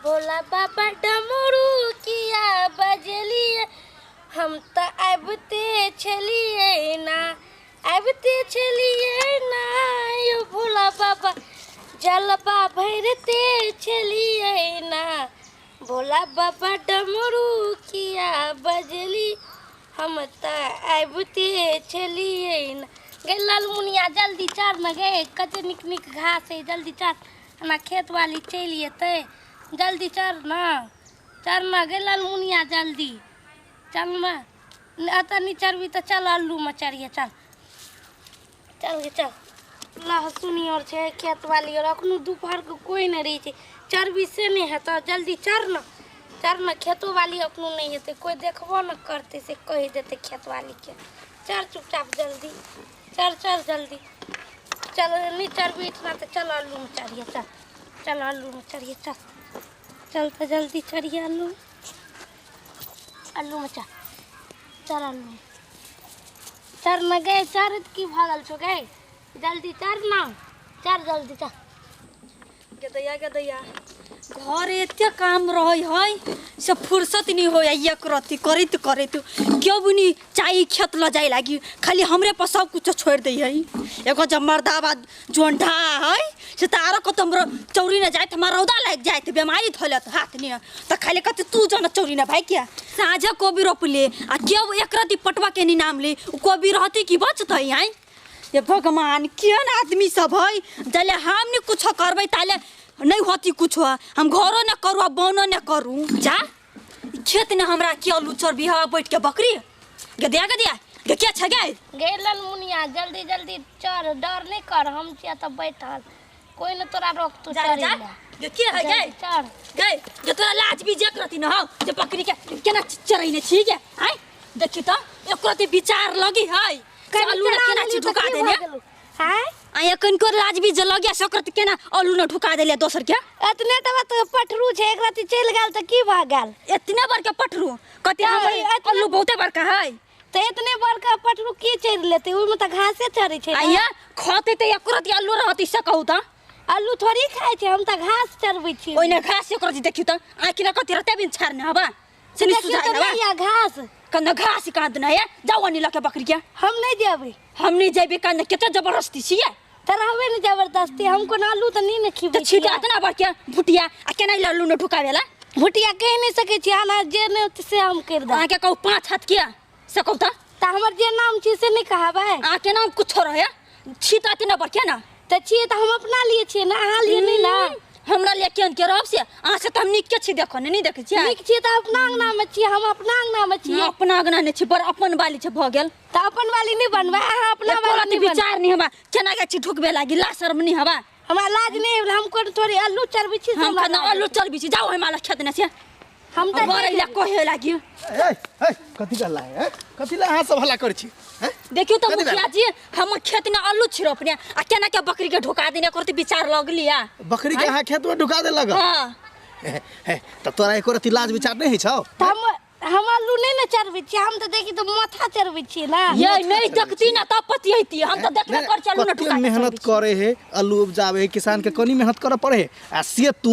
भोला बाबा डमरू किया बजलिए, हम तऽ आबिते छलियै ना, आबिते छलियै ना यौ भोला बाबा, जलवा भरिते छलियै ना। भोला बाबा डमरू किया बजली, हम तऽ आबिते छलियै ना। गे ललमुनिया जल्दी चढ़ ने गे, कते नीक नीक घास है, जल्दी चढ़, हमरा खेत वाली चलि एतै, जल्दी चढ़ ने, चढ़ ने गे ललमुनिया जल्दी चल ने। एतऽ नहि चढ़बही तऽ चल अल्लूमे चढ़िहे, चल चल गे चल। लहसुनी आओर छै खेत वाली आओर अखनो दुपहरके कोइ नहि रहै छै, चढ़बी से नहि हेतौ, जल्दी चढ़ ने, चढ़ ने, खेतो वाली अखनो नहि हेतै, कोइ देखबो नहि करतै से कहि देतै खेत वालीके। चढ़ चुपचाप जल्दी चढ़, चढ़ जल्दी चल, नहि चढ़बी इतना तऽ चल अल्लूमे चढ़िहे, चल चल अल्लूमे चढ़िहे, चल चल तऽ जल्दी चढ़िहे अल्लू, अल्लूमे चढ़, चढ़ अल्लूमे चढ़ न गे, चढ़ की भऽ गेल छौ गे, जल्दी चढ़ न, चढ़ जल्दी चढ़। गदैया गदैया घर एते काम रहै है से फुर्सत नहीं हो एक रत्ती करैत करैत क्यों बुनी चाय खेत ल जाए लागी, खाली हमरे पर सब कुछ छोड़ दै है। एगो जब मर्दाबा जोंढा है से त आरो कत हमरो चौरी न जाए, हमार रौदा लाग जाए, बीमारी धोलत हाथ नहीं त खाली कत तू जन चौरी न भाई क्या साझा कोबी रोपले आ क्यों एक रत्ती पटवा के नहीं नाम ले, उ कोबी रहती कि बचतै आई। ये भगवान केहन आदमी सब है, जले हम नहीं कुछ करबै ताले नहीं होती कुछ, हम घरो न करू आ बनो न करू। जा खेत ने हमरा के आलू चरबी हवा बैठ के बकरी गदिया गदिया गे के छ गे। गे ललमुनिया जल्दी जल्दी चढ़, डर नहीं कर, हम छियै तऽ बैठल, कोई न तोरा रोक तू जा चढ़े जा ला। गे के है गे? जल्दी चढ़। गे जे तोरा लाज भी जे करती न हौ जे बकरी के केना चरैने छी गे आइ देखी त एको रति विचार लगी है कनी आलू ने चढ़ा केना देलियै छी तऽ ढुका की देने भऽ गेलौ? आँय? आ एखन को लाज भी जे लगिया सकरत केना आलू ने ढुका देले दोसर के। एतने तऽ बात पठरू छै, एक राति चलि गेल तऽ की भऽ गेल? एतने बड़का पठरू कते तऽ हमर एतने आलू बहुते बड़का है। तऽ एतने बड़का पठरू की चढ़ि लेतै, ओहिमे तऽ घासे चढ़ै छै आ ने। ये खतै तऽ एको रति आलू रहतै से कहू तऽ। आलू थोड़ी खाइ छै, हम तऽ घास चरबै छी। ओहिने घास एको रति देखियौ तऽ आँखि ने कति रहतै बिन छाड़ने हवा से नहीं देखियौ सुझाइ तऽ हवा। नहि यऽ घास। कन्ने घास कहाँ देने है, जाउ अनी लऽ के बकरी के। हम नहि जेबै। हम नहीं जेबै कन्ने कते जबरदस्ती छियै। तऽ रहबै ने जबरदस्ती, हम कोनो आलू तऽ नहि ने खिबै तऽ छिटा छियै। इतना बड़के भुटिया आ केना ई आलू ने ढुकावेला? भुटिया कहि नहि सकै छी, अहाँ जे नहि होतै से हम करि देब। अहाँके कहू 5 हाथ के से कहू तऽ। तऽ हमर जे नाम छी से नहि कहबै? अहाँके नाम कुछो रहै छी तऽ इतना बड़के ना। तऽ छियै तऽ हम अपना लिए छियै ने, अहाँ लिए नहि ने। हमरा लिए केहन के रहब से अहाँ से तऽ हम नीक के छी, देखो ने नहि देखै छियै? नीक छियै तऽ अपना अंगना मे छियै, हम अपना अंगना मे छियै। अपना अंगना नहि छी, बड़ अपन वाली छै भऽ गेल। तऽ अपन वाली नहि बनबै, अहाँ अपना एको वाली रति नहि बनबै। विचार नहि हमरा केना के छी ढुकबे लागी, लाज शर्म नहि हवा। हमरा लाज नहि होला, हम कोन थोड़ी आलू चरबै छी से हम हमरा खाना लाज आलू हेतै। चरबै छी, जाउ हम आलू खेत ने छै। हम तऽ बड़ अइला कहे लागी। ए, ए, कथी गल्ला है, ए? कथी ला अहाँ सब हल्ला करै छी, हैं? देखियौ तऽ कथी मुखिया भेल? जी, हम खेत में आलू छी रोपने आ केना के बकरी के ढुका देने करते विचार लगली आ। बकरी के अहाँ खेत में ढुका देलक? हाँ। हे, हे, तऽ तोरा एको रत्ती लाज विचार नहि होइ छौ? तऽ हम आलू नहि ने चढ़बै छियै, हम तऽ देखी तऽ माथा चढ़बै छियै ने। ये नहि देखती ना तब पतियैती, हम तऽ देखबे नहि, कर चलू ना कते ढुका के मेहनत चढ़बै छी। करे हे, आलू उपजाबे हे, किसान के कनी मेहनत करऽ पड़े हे आ से तू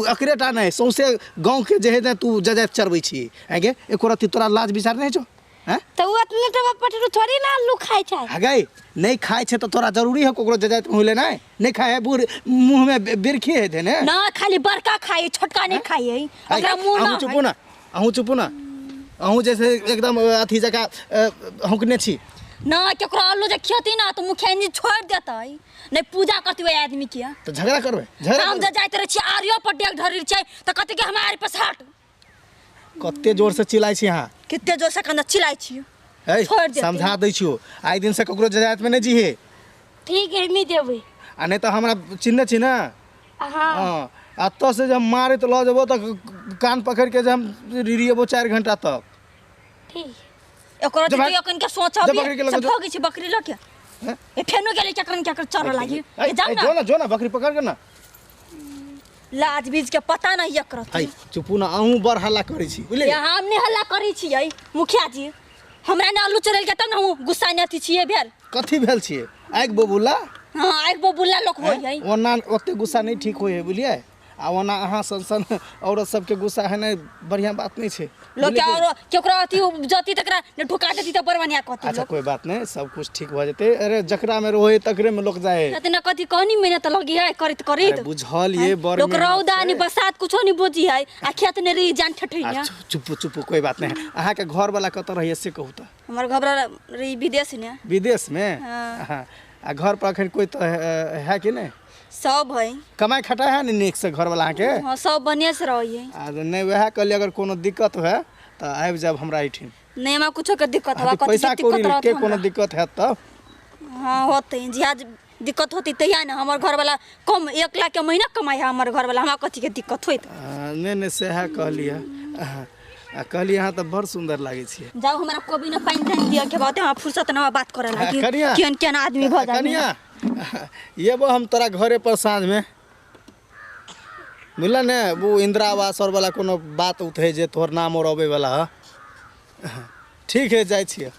एकरे टा नहि सौंसे गाँव के जे है ने तू जजात चरबै छी, आँय गे, एको रत्ती तोरा लाज विचार नहि छौ? हैं? तऽ ओ एतने टबा पटरू थोड़ी ने आलू खाइ छै। हाँ गई, नहीं खाइ छै तऽ तोरा जरूरी है ककरो जजात मुँह लेनाइ? नहीं खाइ है बूढ़ मुँह में बिरखी है देने। ना खाली बड़का खाइ, छोटका नहीं खाइ है। आइ, ओकरा मुँह अहूँ ना चुपू ना, अहूँ चुपू ना, अहूँ जैसे एकदम अथी जकाँ हौंकने छी। ना केकरो आलू जे खेती ना तऽ मुखिया जी छोड़ देतै, नहीं पूजा करती ओहि आदमी के। तऽ झगड़ा करबै, झगड़ा हम करबै। जे जाइत रहै छी आरियो पर डेग धरल छै तऽ कहतै कि हमरा आरि पर से हट। कते जोर से चिल्लाइ छी अहाँ? कते जोर से कने चिल्लाइ छी? है, छोड़ देतै। समझा दै छियौ, आइ दिन से ककरो जजात में नहि जीहे। ठीक है, नहि जेबै। आ नहि तऽ हमरा चिन्हने छी ने? हाँ। हाँ, एतऽ से जे हम मारैत लऽ जेबौ तऽ कान पकड़ि के जे हम रिरिएबौ 4 घंटा तक। ठीक। एकरो जब तऽ भाग- अखन के सोचब जब बकरी के से लग जो। भगै छी बकरी लऽ के। हैं? ए फेनो गेलै केकरन केकर चरऽ लागी। ऐ, ए, जाउ ऐ, ना। जो ना, जो ना, बकरी पकड़ के ना। लाज बीज के पता नहीं एकरो। है, चुपू ना, अहूँ बड़ हल्ला करै छी, बुझलियै? ये हम नहीं हल्ला करै छियै मुखिया जी, हमरा ने आलू चढ़ेल के तब ने हम गुस्सा ने अथी छियै भेल। कथी भेल छियै? आगि बबूला? हाँ, आगि बबूला लोक होइ है। ओना ओते गुस्सा नहीं ठीक होइ है, बुझलियै? आ ओना अहाँ सन सन औरत सबके गुस्सा हेनाइ बढ़िआँ बात नहि छै। लोग के बुझलियै? और केकरो अथी जती तकरा ने ढुका देती त बड़ बढ़िया कहती। अच्छा लोग कोई बात नहीं, सब कुछ ठीक भऽ जेतै। अरे जकरा में रहै तकरे में लोक जाए। इतना कथी कहनी मेहनत लगी है करैत करैत। अरे बुझल ये बड़ लोग मेहनत रौदा छै। नहीं बरसात कुछो नहीं बुझी है आ खेत ने रही जान ठठई आ, ने। चुप चुप कोई बात नहीं। अहाँके घर वाला कतऽ रहैए से कहू तऽ। हमर घबरा रही विदेश ने। विदेश में? हाँ। हाँ। आ घर पर अखन कोई तऽ है कि नहीं? सब है। कमाई खटाई है ने नीक से घर वाला अहाँके? हाँ सब बढ़िया से रही है। आ नहि वएह कहलियै अगर कोनो दिक्कत हुए तऽ आबि जायब हमरा एहिठाम। नहीं हमरा कुछो के दिक्कत हवा अहाँके कथी पैसा के कौड़ी दिक्कत रहत के कोनो हमरा? दिक्कत हैत तब? हाँ होते जिहा दिक्कत होती तहिया ने। हमर घर वाला कम 1 लाख के महीना कमाई है हमर घर वाला, हमरा कथी के दिक्कत होइत? नहि नहि सएह कहलियै। आ कहलियै अहाँ तऽ बड़ सुन्दर लागै छियै। जाओ हमरा कोबी ने पानि तानि दिअ के बात, हमरा फुर्सत न बात करे लागी। कनिया। केहन केहन आदमी भऽ जाय। कनिया एबो हम तोरा घरे पर साँझमे, बुझल ने? वो इंदिरा आवास और वाला कोनो बात उत है जे तोहर नाम और अबै वाला है। ठीक है जाइ छियै।